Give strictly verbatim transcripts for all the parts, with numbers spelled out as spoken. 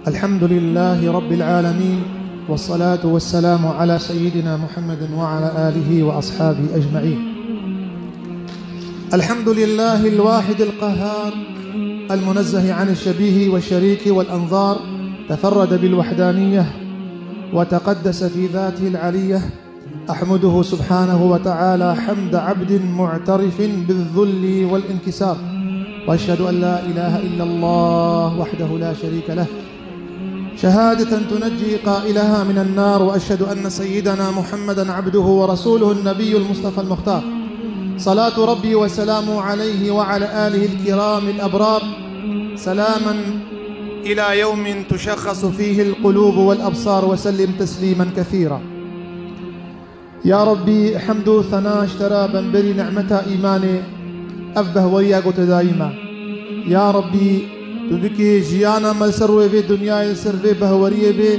الحمد لله رب العالمين، والصلاة والسلام على سيدنا محمد وعلى آله وأصحابه أجمعين. الحمد لله الواحد القهار، المنزه عن الشبيه والشريك والأنظار، تفرد بالوحدانية وتقدس في ذاته العلية. أحمده سبحانه وتعالى حمد عبد معترف بالذل والانكسار، وأشهد أن لا إله إلا الله وحده لا شريك له، شهادة تنجي قائلها من النار، وأشهد أن سيدنا محمدا عبده ورسوله النبي المصطفى المختار، صلاة ربي وسلامه عليه وعلى آله الكرام الأبرار، سلاما إلى يوم تشخص فيه القلوب والأبصار، وسلم تسليما كثيرا. Ya Rabbî, hemd û thena ji te re bemberî nimeta îmanê, ev behweriya ku te dayî me. Ya Rabbî, tu bikî jiyana me li ser rûyê vê dinyayê li ser vê behweriyê bê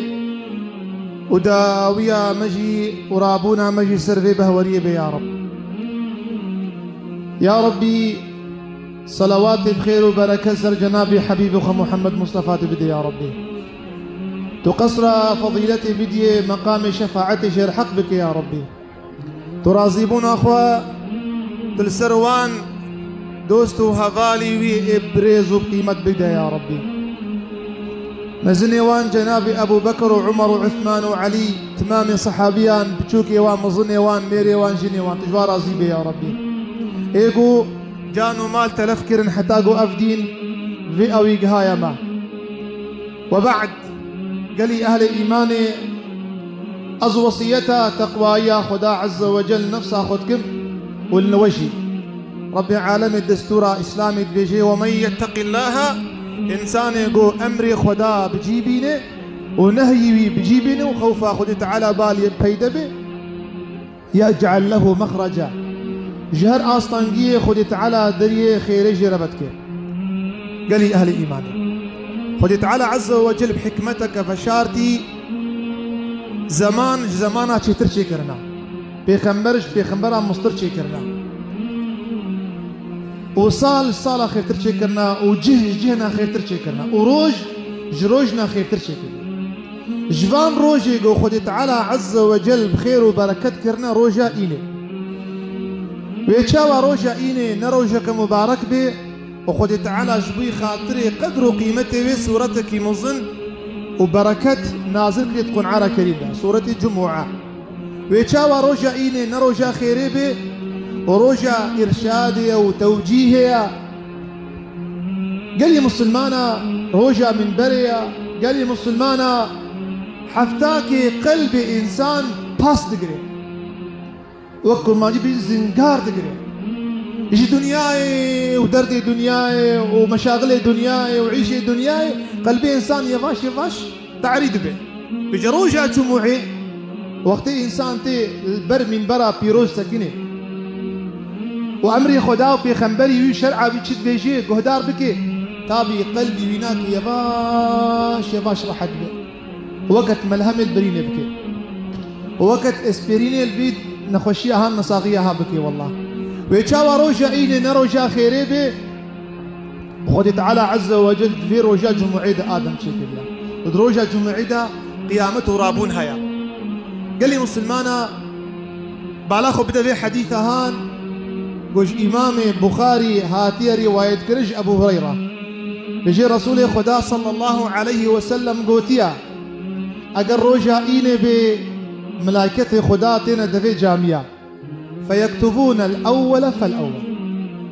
û dawiya me jî û rabûna me jî ser vê behweriyê bê, ya Rab. Ya Rabbî, selawatê bi xêr û bereket ser cenabê Hebîbê xwe Muhammed Mustafa tu bidê, ya Rabbî. Tu qesra fezîletê bidiyê, meqamê şefaetê jêr heq bike, ya Rabbî. Tu razîbûna xwe tu li ser wan dost û hevalî wî ê birêz û qîmet bide, ya Rabbî. Mezinê wan cenabê Ebû Bekir û Umar û Uthman û Elî, timamê sehabiyan, piçûkê wan, mezinê wan, mêrê wan, jinê wan, tu ji wan razî bê, ya Rabbî. Ê ku can û mal telef kirin heta ku ev dîn vê ewî gihaye me. We ba'd, gelî ehlê îmanê, ez wesiyeta teqwayiya Xweda Azze ve Cel nefsa xwe dikim û li we jî. Rabbê Alemê destûra Îslamê dibêje, "Ve men yetteqillaha", însanê ku emrê Xweda bi cî bîne û nehyî wî bi cî bîne û xewfa Xwedê Teala balê peyde be, "yec'el lehu mexreca", ji her astengiyê Xwedê Teala deriyê xêrê jê re vedike. Gelî ehlê îmanê. Xwedê Teala Azze ve Cel bi hikmeteke veşartî zeman ji zemana çêtir çêkirina. Pêxember ji pêxembera mistir çêkirina. Û sal ji sala xêrtir çêkirina û cih ji cihna xêrtir çêkirina. Û roj ji rojna xêrtir çêkirina. Ji van rojê ku Xwedê Teala Azze ve Cel bi xêr û bereket kirine roja Înê. Wê çawa roja Înê ne rojeke mubarek bê û Xwedê Teala ji bo xatirê qedr û qîmetê wê sûretekî mezin û bereket nazil kiriye di Qur'ana Kerîm de, Sûretê Cumûa. Wê çawa roja Înê ne roja xêrê bê û roja îrşadê ye û tewcîhê ye? Gelî misilmana roja minberê ya, gelî misilmana heftakê qelbê însan pas digire. Wek kurmancî bî zingar digire. Ji dinyayê û derdê dinyayê û meşaxilê dinyayê û îşê dinyayê qelbê însan yevaş yevaş tarî dibe. Bi roja cumûê, wextê însan tê li ber mînbera pîroz sekinê û emrê Xweda û pêxemberî wî, şer'a wî çi dibêjê, guhdar bike, tabî qelbî wî nake yevaş yevaş rehet be. Weket melhemê li birînê bike. Weket espêrînê li vî nexweşiya han nesaxiya ha bike, wallah. Wê çawa roja Înê ne roja xêrê be, Xwedê Teala Azze ve Cel di vê roja cumûê de Adem çêkiriye. Û di roja cumûê de qiyamet û rabûn heye. Gelî misilmana bala xwe bide vê hedîsa han, ku ji Îmamê Buxarî hatiye rîwayetkirin ji Ebû Hureyra. Bêje Resûlê Xweda sallallahu aleyhi ve sellem gotiye, eger roja Înê bê, milayketê Xweda têne devê camiya. Feyektubûnel ewwele fel ewwel.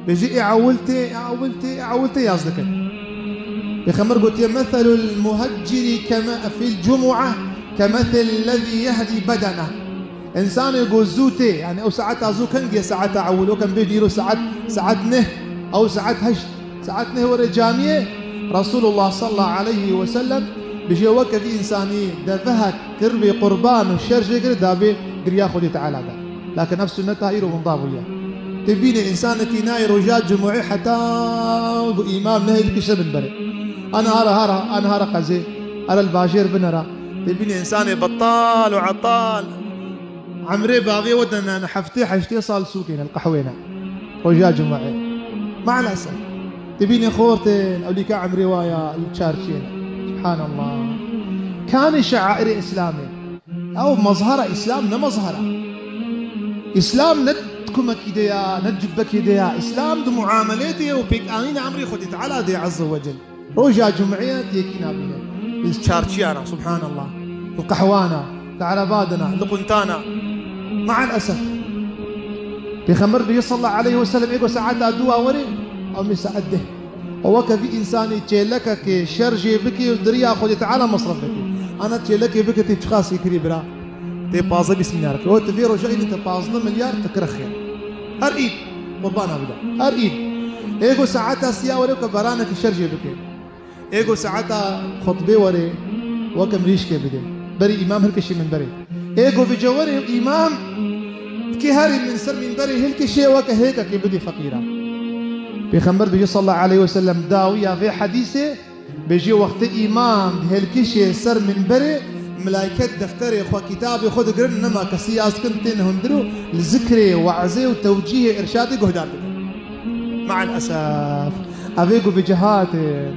Bêjî ê ewil tê, ê ewil tê, ê ewil tê yaz dikin. Pêxember gotiye, "Meselul muhecciri keme fil cumua, kemesel lezî yehdi bedene." Însanê ku zû tê, yani ew saeta zû kengiye saeta ewil, o kem bêjin îro saet, saet neh, ew saet heşt. Saet neh were camiyê, Resulullah sallallahu aleyhi ve sellem bêje, weke vî însanî devehek kiribê qurban û şer jê kir, dabê giriya Xwedê Teala de. Lakin ev sunneta îro winda bûye. Tê bînê însanekî nayê roja cumûê heta ku îmam nehê dikişte minberê. Ana hara hara, ana hara qezê, ara li bajêr binera. Tê bînê însanê betal û etal. Emrê bavê we de ne, ne heftê heştê sal sûkê ne, li qehwê ne. Roja cumûê. Maalesef. Dibînê xortên, ewlîka emrê wa ya, li çarşiyê ne. Subhanallah. Kanê şeairê Îslamê. Ew mezhera Îslam ne mezhera. Îslam ne kumekî de ya, ne cubbekê de ya. Îslam di muamelê de ye û pêkanîna emrê Xwedê Teala de ye Azze ve Cel. Roja cumeyê têkî nabîne. Li çarçiyana, subhanallah. Li qehwana, li erebadana, li quntana. Maal esef. Pêxember bêje sallallahu aleyhi ve sellem, êgo saeta duwa were, ew mê saet deh. Û weke vî însanî çêlekekê şer jê bike û di riya Xwedê Teala mesref bike. Ana çêlekê bike tê çiqasî kirî bira? Tê pazdeh bîst milyar kir. O ti vê roja îdî te pazdeh milyar te kire xêr. Her îd. Qurbana bida. Her îd. Êgo saeta siya were ke beranekî şer jê bike. Êgo saeta xutbê were weke mirîşkê bide. Berî îmam hilkişî minberê. Êgo vêca were îmam kê herî min ser minberê hilkişê weke hêkekê bidê feqîra. Pêxember bêje sallallahu aleyhi ve sellem dawiya vê hedîsê, bêje wextê îmam hilkişê ser minberê, milayket defterê xwe, kitabê xwe digirin, nema kesî yaz dikin, tên hundir û li zikrê, we'zê û tewcîhê, irşadê guhdar dikin. Maal esef. Ev êgo vêca hate.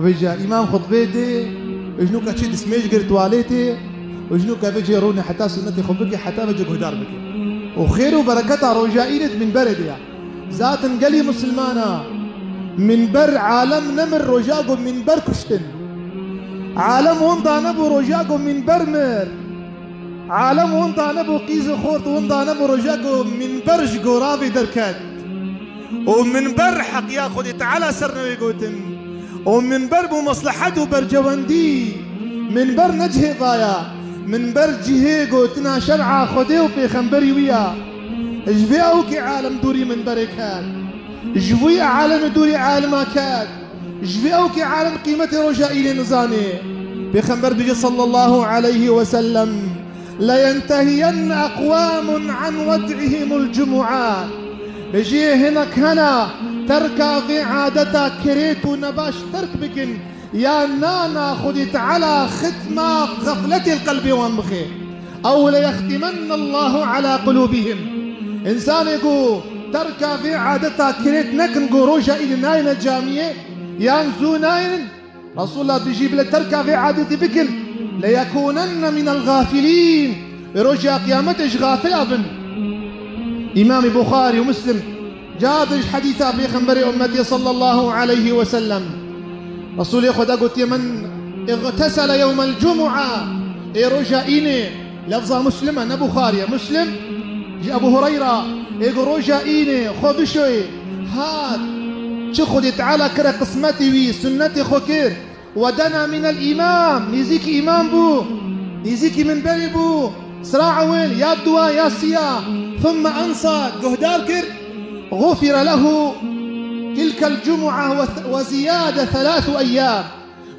Vêca îmam xutbê dê, û ji nû ke çi dismêj gir tuwaletê, û ji nû ke vêcê rûne heta sunnetê xwe bike, heta vêcê guhdar bike. Û xêr û bereketa roja îdê di minberê de ya. Zaten gelî misilmana, minber alem nemir roja ku minber kuştin. Alem winda nebû roja ku minber mir. Alem winda nebû qîz û xort winda nebû roja ku minber ji goravê derket. Û minber heqiya Xwedê Teala ser newê gotin. Û minber bû meslehet û bercewendî. Minber ne cihê vaya. Minber cihê gotina şer'a Xwedê û pêxemberî wî ya. Ji vê ewkê alem dûrî minberê ket. Ji vî alem dûrî alima ket. Ji vê ewkê alem qîmetê roja îdê nizanê. Pêxember bêje sallallahu aleyhi ve sellem, لينتهين أقوام عن ودعهم الجمعة. Bêjê hinek hene terka vê adeta kirêt û nebaş terk bikin, ya nana Xwedê Teala xitma xefletê li qelbê wan bixe. أو ليختمن الله على قلوبهم. Însanê ku terka vê adeta kirêt nekin, ku roja îdê nayêne camiyê, yan zû nayên, Resulullah dijî bile terka vê adetî bikin. ليكونن من الغافلين. Li roja qiyametê ji gafila bin. Îmamê Buxarî û Muslim, cade ji hedîsa Pêxemberê ummetê sallallahu aleyhi ve sellem. Resulê Xweda gotiye, من اغتسل يوم الجمعة. Ê roja înê, lefza Muslim e, ne Buxarî ye. Muslim, ji Ebu Hureyra, ê ku roja înê xwe bişoyê, hat, çi Xwedê Teala kire qismetê wî, sunnetê xwe kir. ودنا من الإمام, nêzîkî îmam bû, nêzîkî minberê bû, sira ewil, ya duwa, ya siya, ثم أنصت, guhdar kir, غفر له تلك الجمعة وث-، وزيادة ثلاث أيام.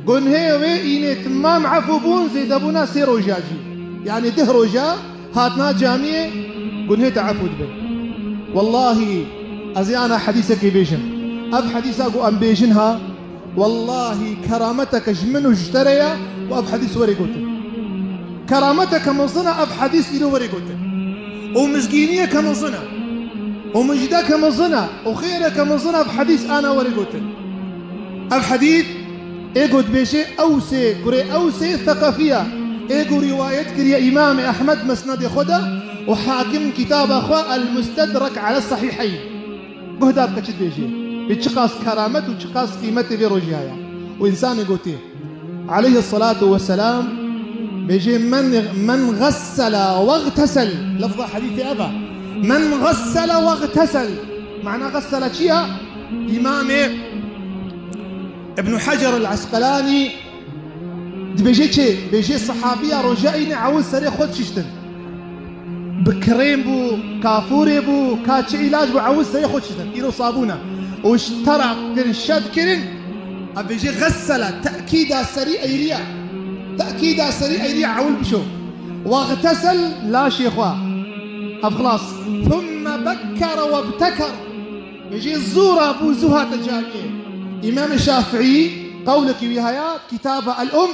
Gunhê wê înê timam efû bûn, zêdebûna sê roja jî. Yanî deh roja hatina camiyê, gunhê te efû dibin. Wellahî, ez ê ana hedîsekê bêjim. Ev hedîsa ku em bêjin ha, wellahî kerameteke ji min û ji te re ye û ev hedîs were gotin. Kerameteke mezin e ev hedîs îro were gotin. Û mizgîniyeke mezin e. Û mijdeke mezin e. Û xêreke mezin e ev hedîs ana were gotin. Ev hedîs ê ku dibêje Ewsê, kurê Ewsê Seqefî ye. Ê ku rîwayet kiriye Îmamê Ehmed Mesnedê xwe de û Hakim kitaba xwe El-Mustedrek ala Sehîheyn. Guhdar ke çi dibêje. Vê çiqas keramet û çiqas qîmetê vê rojê heye. Û însanê gotê, aleyhissalatu vesselam, bêje, "Men, men gessele vegtesel." Lefza hedîsê ev e. "Men gessele vegtesel." Mana gessele çi ye? Îmamê Ibn Hacer el-Esqelanî dibêje çi? Bêje, sehabiya roja înê ewil serê xwe dişiştin. Bi krêm bû, kafûrê bû, ka çi îlac bû, ewil serê xwe dişiştin. Îro sabûn e. Û ji tera kirin, şed kirin, ev bêje gessele, tekîda serî eyriye. Tekîda serî eyriye ewil bişo. Wextesel laşê xwe. Ev xilas. Thumme bekkere webteker. Bêje zû rabû, zû hate camiyê. Îmam Şafîî qewlekî wî heye, kitaba El-Um,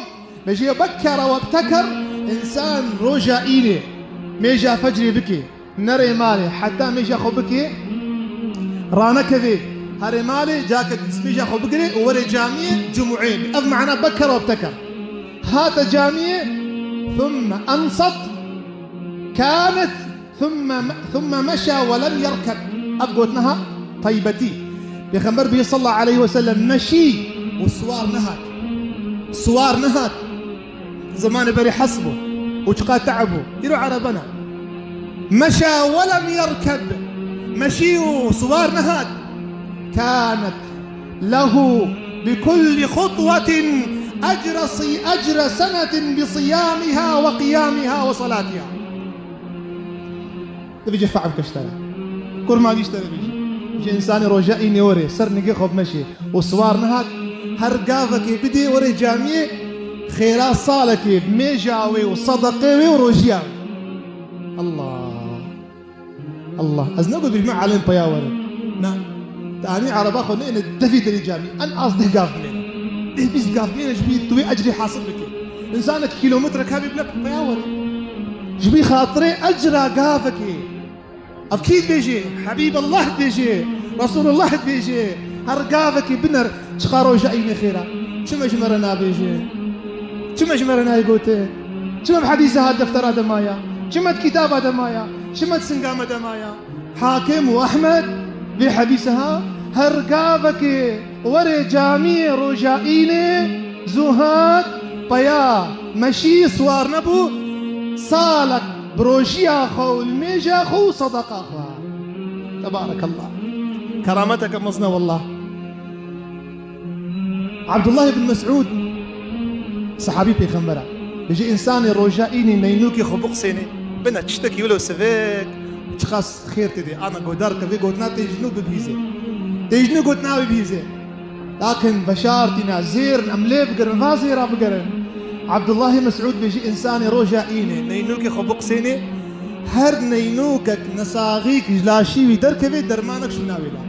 bêje bekkere webteker, însan roja înê, mêja fecrê bike, nerê malê, heta mêja xwe bike, ranekeve, Herê malê, cake destpêja xwe bigire û were camiyê cumûê. Ev mana bekar û ebtekar. Hate camiyê, ثم أنصت، كانت، ثم، ثم مشى ولم يركب. Ev gotina ha taybetî. Pêxember bihî sallallahu aleyhi ve sellem meşî û siwar nehat. Siwar nehat. Zemanê berê hes bû û çiqa te'b bû. Îro erebe ne. مشى ولم يركب. Meşî û siwar nehat. كانت له بكل خطوة أجر صي-، أجر سنة بصيامها وقيامها وصلاتها. Dibêje fe'v keştara. Kurma dîştara bêjî. Ji însanê roja înê were, ser nigê xwe bimeşê û siwar nehat, her gavekê bidê were camiyê, xêra salekê, mêja wê û sedeqê wê û rojiya wê. Allah. Allah. Ez negot bêjim alem peya were. Na. Te anî ereba xwe neyne devî derî camî. En az deh gav bimêne. Deh bîst gav bimêne ji bî tu wê ecrê hasil bike. Însanek kilometre kabî bile peya were. Ji bî xatirê ecra gavekê. Ev kî dibêje? Hebîb Allah dibêje. Resulullah dibêje. Her gavekê biner çiqa roja înê xêra. Çima ji me re nabêje? Çima ji me re nayê gotin? Çima bi hedîsa ha deftera de maya? Çima di kitaba de maya? Çima di singa me de maya? Hakim û Ehmed vê hedîsa ha her gavekê were camiyê roja înê zû hat peya meşî siwar nebû, salek bi rojiya xwe û li mêja xwe û sedeqa xwe. Tebarekallah. Kerameteke mezin e wallah. Abdullah ibn Mes'ud, sehabî pêxembera, bêje, însanê roja înê neynûkê xwe biqisênê, bine tiştekî wilo sivik, çiqas xêr tê dê, ana godar ke vê gotina tê ji nû bibihîzê. Tê ji nû gotina wê bihîzê. Lakin veşartîna zêr in, em lê bigirin, va zêra bigerin. Abdullahê Mes'ud bêje, însanê roja înê neynûkê xwe biqisênê, her neynûkek nesaxîk ji laşî wî derkevê, dermanek şûna wê la.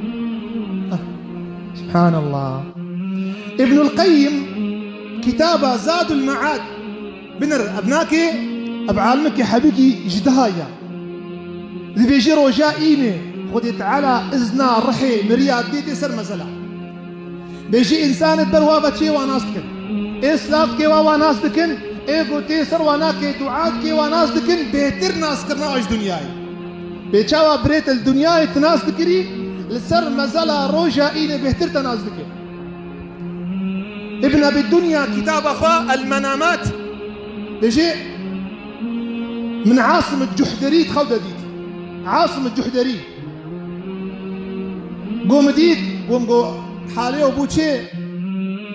Ah. Subhanallah. Îbnul Qeyyim kitaba Zadul Me'ad, biner, ev nakê, ev alimekî hebîkî ji daha ya. Dibêje roja înê Xwedê Teala izna rihê miriya dê tê ser mezela. Bêje însanê ber wa ve çê wa nas dikin. Ê silav dikê wa wa nas dikin. Ê gotê ser wa nakê dua dikê wa nas dikin. Bêhtir naskirina ji dinyayê. Bê çawa birê te li dinyayê ti nas dikirî, li ser mezela roja înê bêhtir te nas dike. Ibn Abi Dunya kitaba xwe El Menamat dibêje, min Asim Cuhderî di xew de dît. Asim Cuhderî. Go min dît, go min go, halê ew bû çê?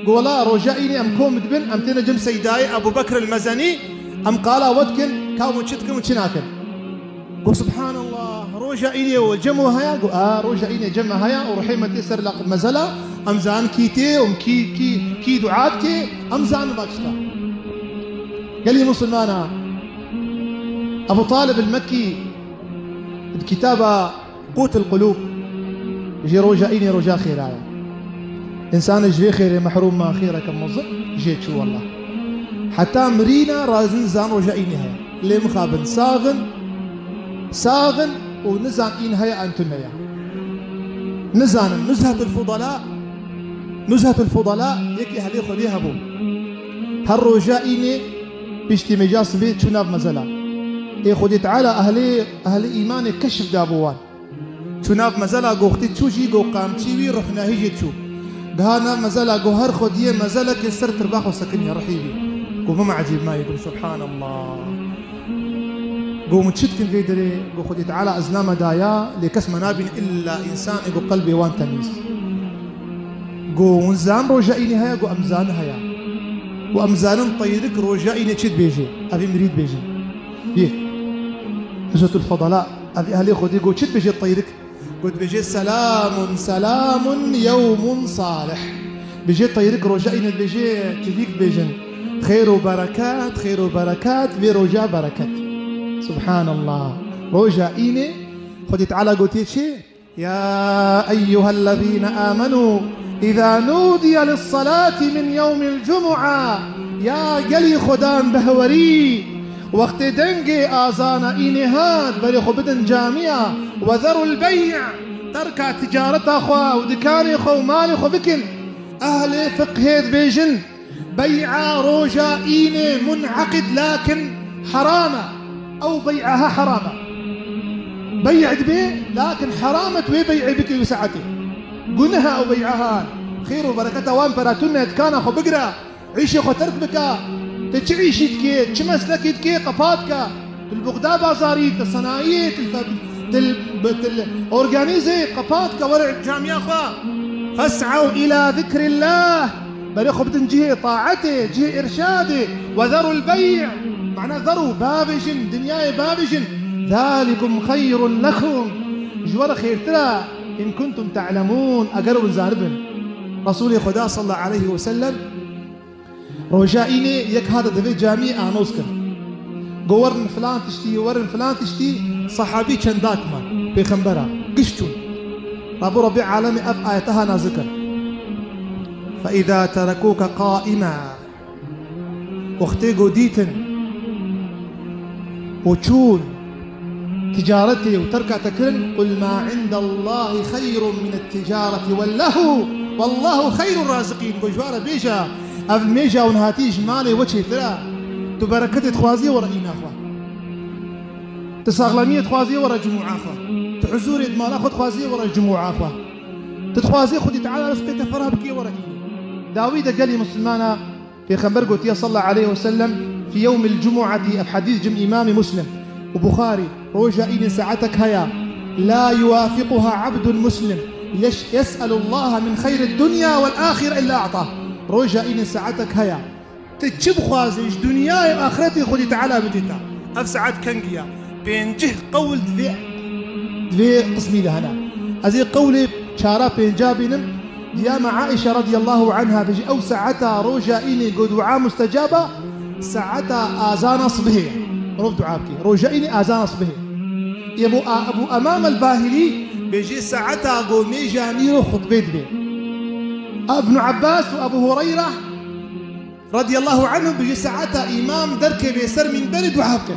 Go wela roja înê em kom dibin, em têne cem Seydayê Ebu Bekr El Mezenî, em qala we dikin, ka hûn çi dikin û çi nakin. Go, Subhanallah, roja înê we cem we haya? Go, a, roja înê cem me haya û rihê me tê ser laq mezela, em zanin kî tê û kî, kî, kî dua dike, em zanin va çi ta. Gelî Musulmana, Ebu Talib El Mekkî di kitaba Qût El Qulûb, ji roja înê roja xêra ye. Însan ji vê xêrê mehrûm ma, xêreke mezin jê çû wallah. Heta mirîna razin zan roja înê heye. Lê mixabin sax in, sax in û nizan în heye an tune ye. Nizanin, Nuzhetul Fudala, Nuzhetul Fudala yekî ehlê Xwedê hebû. Her roja înê piştî mêja sibê çû nav mezela. Ê Xwedê Teala ehlê, ehlê îmanê keşf dabû wan. Çû nav mezela, go wextê çû jî go qamçî wî ruhnahî jê çû. Giha nav mezela, go her xwediyê mezelekê ser tirba xwe sekiniye rihî wî. Go bim ecîb mayê, go subhanallah. Go min çi dikin vê derê? Go Xwedê Teala izna me daya, lê kes me nabîn illa însanê go qelbê wan temîz. Go hûn zan roja înê heye? Go em zanin heye. Go em zanin teyrik roja înê çi dibêje? Evî mirî dibêjin. Yê. Nuzhetul Fudala. Ev ehlê Xwedê go çi dibêje teyrik? Go dibêje, "Selamun, selamun, yewmun salih." Bêje teyrik roja înê dibêje, çivîk dibêjin. Xêr û bereket, xêr û bereket, vê roja bereket. Subhanallah. Roja înê, Xwedê Teala gotiye çi? يا أيها الذين آمنوا إذا نودي للصلاة من يوم الجمعة. Ya gelî Xudan behwerî, wextê dengê azana înê hat, berê xwe bidin camiya, وذروا البيع، Terka ticareta xwe û dikanê xwe û malê xwe bikin. Ehlê fiqhê dibêjin, bey'a roja înê mun'eqid lakin heram e. Ew bey'a ha heram e. Bey' dibe, lakin heram e tu wê bey'ê bikî wî saetê. Guneh e ew bey'a ha. Xêr û bereketa wan pera tune, dikana xwe bigire. Îşê xwe terk bike. Tu çi îşî dikê, çi meslekî dikê, qepat ke. Tu li Bexda bazarî, tu senayiyê, tu li fab-, tu li, tu li organîzê, qepat ke, were camiya xwe. Fes'ew îlâ zikrillah. Berê xwe bidin cihê taetê, cihê îrşadê. Ve zerul bey'. Mana zeru, bavêjin, dinyayê bavêjin. Zalikum xeyrun lekum. Ji we re xêrtir e. In kuntum te'lemûn. Eger hûn zanibin. Resûlê Xweda sallallahu aleyhi ve sellem Roja înê yek hate di vê camiyê anoz kir. Got, werin filan tiştî, werin filan tiştî, sehabî çendak man, pêxembera, giş çûn. Rabû Rebbê alemê ev ayete ha nazil kir. فإذا تركوك قائما. Wextê ku dîtin û çûn ticaretê û terka te kirin, قل ما عند الله خير من التجارة واللهو والله خير الرازقين. Ku ji we re bêje, ev mêja hûn hatî ji malê we çêtir e. Tu bereketê dixwazî were îna xwe. Tu saxlemiyê dixwazî were cumûa xwe. Tu huzûrê di mala xwe dixwazî were cumûa xwe. Tu dixwazî Xwedî Teala rizqê te ferah bikê were îne. Dawî de gelî Mislimana Pêxember gotiye sallallahu aleyhi ve sellem, fi yewmil cumu'ati, ev hedîs cim Îmamê Muslim û Buxarî, roja înê saetek heye, la yuwafiquha abdun muslim, yeş-, yes'elullaha min xeyrid dunya wel ahire illa a'tah. Roja înê saetek heye. Tu çi bixwazî ji dinyayê û axiretê Xwedî Teala bidê te. Ev saet kengî ye. Pêncih qewl di vê, di vê qismî de hene. Ez ê qewlê çara pênca bînim. Diya me Aîşe radiyallahu anha bêjî, ew saeta roja înê ku dua mustecab e, saeta azana sibihê ye. Mirov dua bike. Roja înê azana sibihê. Ebu A-, Ebu Emam el-Bahilî bêjî, saeta ku mêja nîro xutbê dibe. Ibn Abbas û Ebu Hureyre radiyallahu anhum bêjî, saeta îmam derkeve ser mînberê dua bike.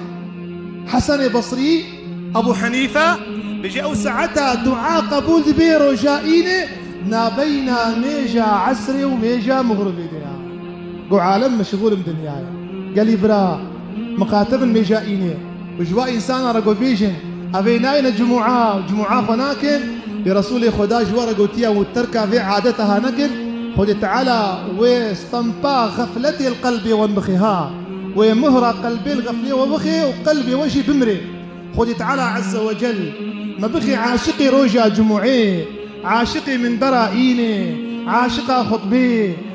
Hesenê Basrî, Ebu Henîfe bêjî, ew saeta dua qebûl dibe roja înê, nabeyna mêja esrê û mêja mixribê de ya. Got, alem meşgûl im dinyayê. Gelî bira, miqatibin mêja înê. Û ji wa însana re got bêjin, ev ê nayêne cumûa, cumûa xwe nakin, lê Resûlê Xweda ji we re gotiye û terka vê adeta ha nekin, Xwedê Teala wê stempa xefletê li qelbê wan bixê ha. Wê muhra qelbê li xeflê we bixê û qelbê we jî bimrê. Xwedê Teala Azze ve Cel me bixê aşiqê roja cumûê, aşiqê minbera înê, aşiqa xutbê,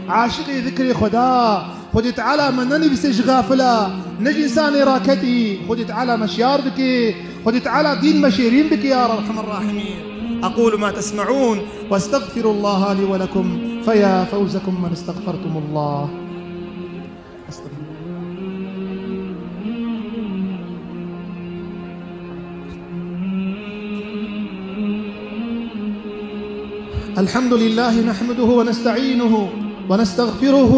aşiqê zikrê Xweda. Xwedê Teala me nenivîse ji xafila, ne ji însanê raketî. Xwedê Teala me şiyar bike. Xwedê Teala dîn me şêrîn bike ya Erhamer Rahimîn. أقول ما تسمعون وأستغفر الله لي ولكم فيا فوزكم من استغفرتم الله. الحمد لله نحمده ونستعينه ونستغفره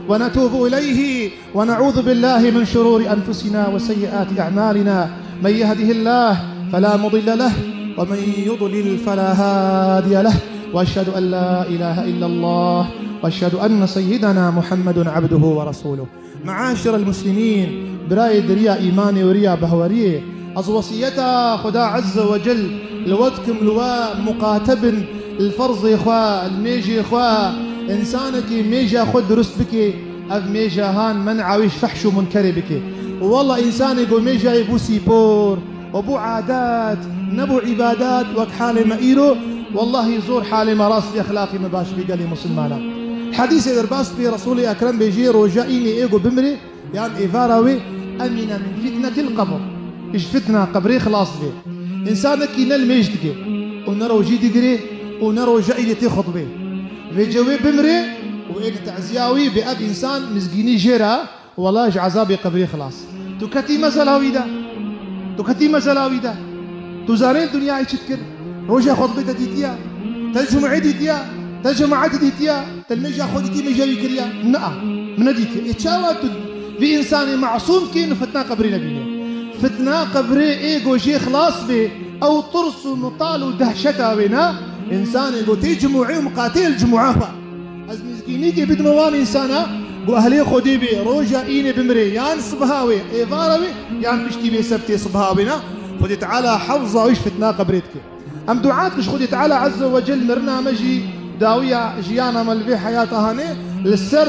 ونتوب إليه ونعوذ بالله من شرور أنفسنا وسيئات أعمالنا. من يهده الله فلا مضل له ومن يضلل فلا هادي له. وأشهد أن لا إله إلا الله وأشهد أن سيدنا محمد عبده ورسوله. Meaşira l-Muslimîn, birayê di riya îmanê û riya behweriyê, ez wesiyeta Xuda Azze ve Cel li we dikim, li we muqate bin, li ferzê xwe, li mêjê xwe, însanekî mêja xwe dirust bike, ev mêja han men'a wî ji fehş û munkerê bike. Wela însanê ku mêjayê bû spor, û bû adet, nebû îbadet wek halê me îro, wellahî zor halê me rast bê, exlaqê me baş bê gelê misilmana. Hedîsê derbas bê, Resûlê Ekrem bêjê, roja înê ê ku bimrê, yan êvara wê, emîne min fitnetil qebr. Ji fitna qebrê xilas bê. Însanekî ne li mêj dike, û ne rojî digirê, û ne roja înê tê xutbê. Vêce wê bimrê, û ê li teziya wî bê ev însan mizgînî jê re, Wela ji ezabê qebrê xilas. Tu ketî mesela wî de. Tu ketî mesela wî de. Tu zanî dinyayê çi dikir? Roja xutbê te dîtiye? Te cum'ê dîtiye? Te cemaetê dîtiye? Te mêja xwe dîtî, mêja wî kiriye? Na, min nedîtiye. Ê çawa tu vî însanê masûm dikî, fitna qebrê nebîne? Fitna qebrê ê ku jê xilas bê, Ew tirs û mital û dehşeta wê ne, însanê got, tê cumûê û miqatê li cumûa xwe. Ez mizgînîkê bidime wan însana, got, ehlê Xwedê bê, roja înê bimrê, yan sibha wê, êvara wê, yan piştî vê sebtê sibha wê ne. Xwedê Teala hefza wî ji fitna qebrê dike. Em dua dikin ji Xwedê Teala Azze ve Cel mirina me jî dawiya jiyana me li vê heyata hanê li ser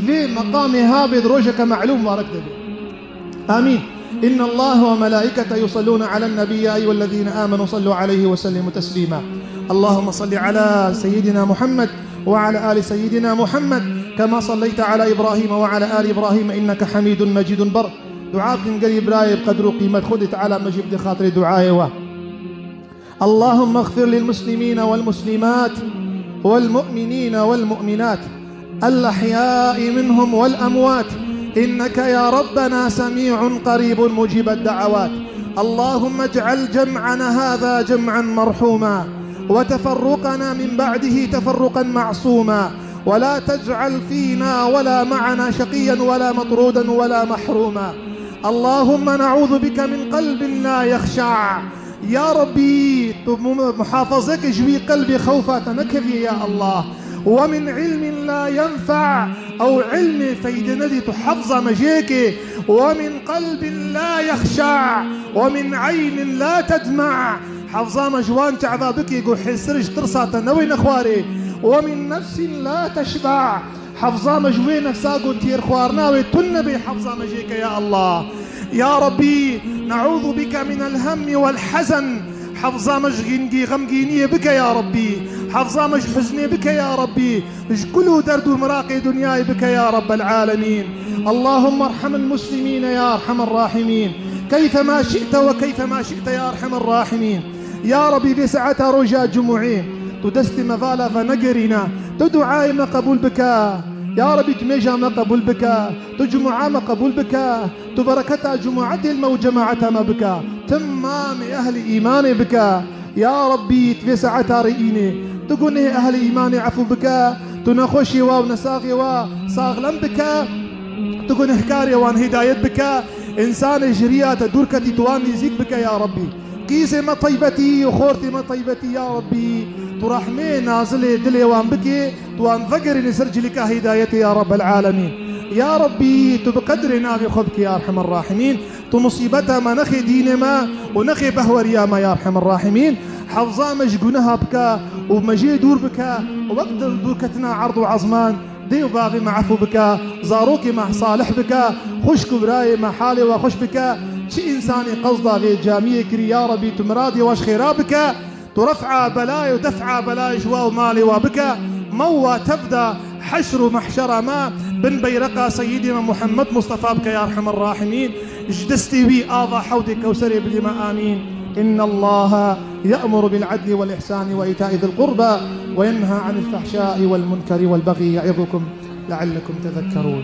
vê meqamê ha bê di rojeke melûm mubarek de bê. آمين. إن الله وملائكته يصلون على النبي، يا أيها الذين آمنوا صلوا عليه وسلموا تسليما. اللهم صل على سيدنا محمد وعلى آل سيدنا محمد كما صليت على إبراهيم وعلى آل إبراهيم إنك حميد مجيد. Bar dua bikin gel birayê bi qedr û qîmet, Xwedê Teala me jî bide xatirê duayê we. اللهم اغفر للمسلمين والمسلمات والمؤمنين والمؤمنات الأحياء منهم والأموات، إنك يا ربنا سميع قريب مجيب الدعوات. اللهم اجعل جمعنا هذا جمعا مرحوما، وتفرقنا من بعده تفرقا معصوما، ولا تجعل فينا ولا معنا شقيا ولا مطرودا ولا محروما. اللهم نعوذ بك من قلب لا يخشع. Ya Rabbî, tu mu-, muhafazeke ji wî qelbê xewfa te nekeviye ya Allah. Ve min ilmin la yenfe', ew ilmê feyde nedî tu hefza me jê ke. Ve min qelbin la yexşa', ve min eynin la tedma'. Hefza me ji wan çava bike ku hêsir ji tirsa te newêne xwarê. Ve min nefsin la teşba'. Hefza me ji wê nefsa ku têrxwarina wê tune bê, hefza me jê ke ya Allah. Ya Rabbî, ne'ûzu bike minel hemmi wel hezen. Hefza me ji gîngî, xemgîniyê bike ya Rabbî. Hefza me ji huznê bike ya Rabbî. Ji kul û derd û miraqê dinyayê bike ya Rabbel alemîn. Allahümme erhamil muslimîne ya erhamer rahimîn. Keyfe ma şi'te ve keyfe ma şi'te ya erhamer rahimîn. Ya Rabbî, vê saeta roja cumûê, tu destê me vala venegerîne, tu duayê me qebûl bike. Ya Rabbî, tu mêja me qebûl bike, tu cumûa me qebûl bike, tu bereketa cumûetê li me û cemaeta me bike, timamê ehlî îmanê bike. Ya Rabbî, tu vê saeta rê înê, tu gunehê ehlî îmanê efû bike, tu nexweşê wa û nesaxê wa saxlem bike, tu gunehkarê wan hîdayet bike, însanê ji riya te dûr ketî tu wan nêzîk bike ya Rabbî. Qîzê me teybetî û xortê me teybetî ya Rabbî, tu rehmê nazilê dilê wan bikê, tu wan vegerînî ser cilika hîdayetê ya Rabbel alemîn. Ya Rabbî, tu bi qedrê navê xwe bikê ya erhamer rahimîn, tu musîbeta me nexê dînê me û nexê behweriya me ya erhamer rahimîn, hefza me ji guneha bike û me jê dûr bike, wek dûrketina erd û ezman, Dê û bavê me efû bike, zarokê me salih bike, xwişk û birayê me halê we xweş bike. Çi însanê qesda vê camiyê kirî, ya Rebî, tu miradê we ji xêra bike, tu ref'a belayê û def'a belayê ji we û malê we bike. Mewa tev de heşr û mehşera me bin beyreqa Seyîdê me Muhammed Mustafa bike, ya Erhemer Rahimîn. Ji destê wî ava hewdê Kewserê bidî me. Amîn. إن الله يأمر بالعدل والإحسان وإيتاء ذي القربى وينهى عن الفحشاء والمنكر والبغي يعظكم لعلكم تذكرون.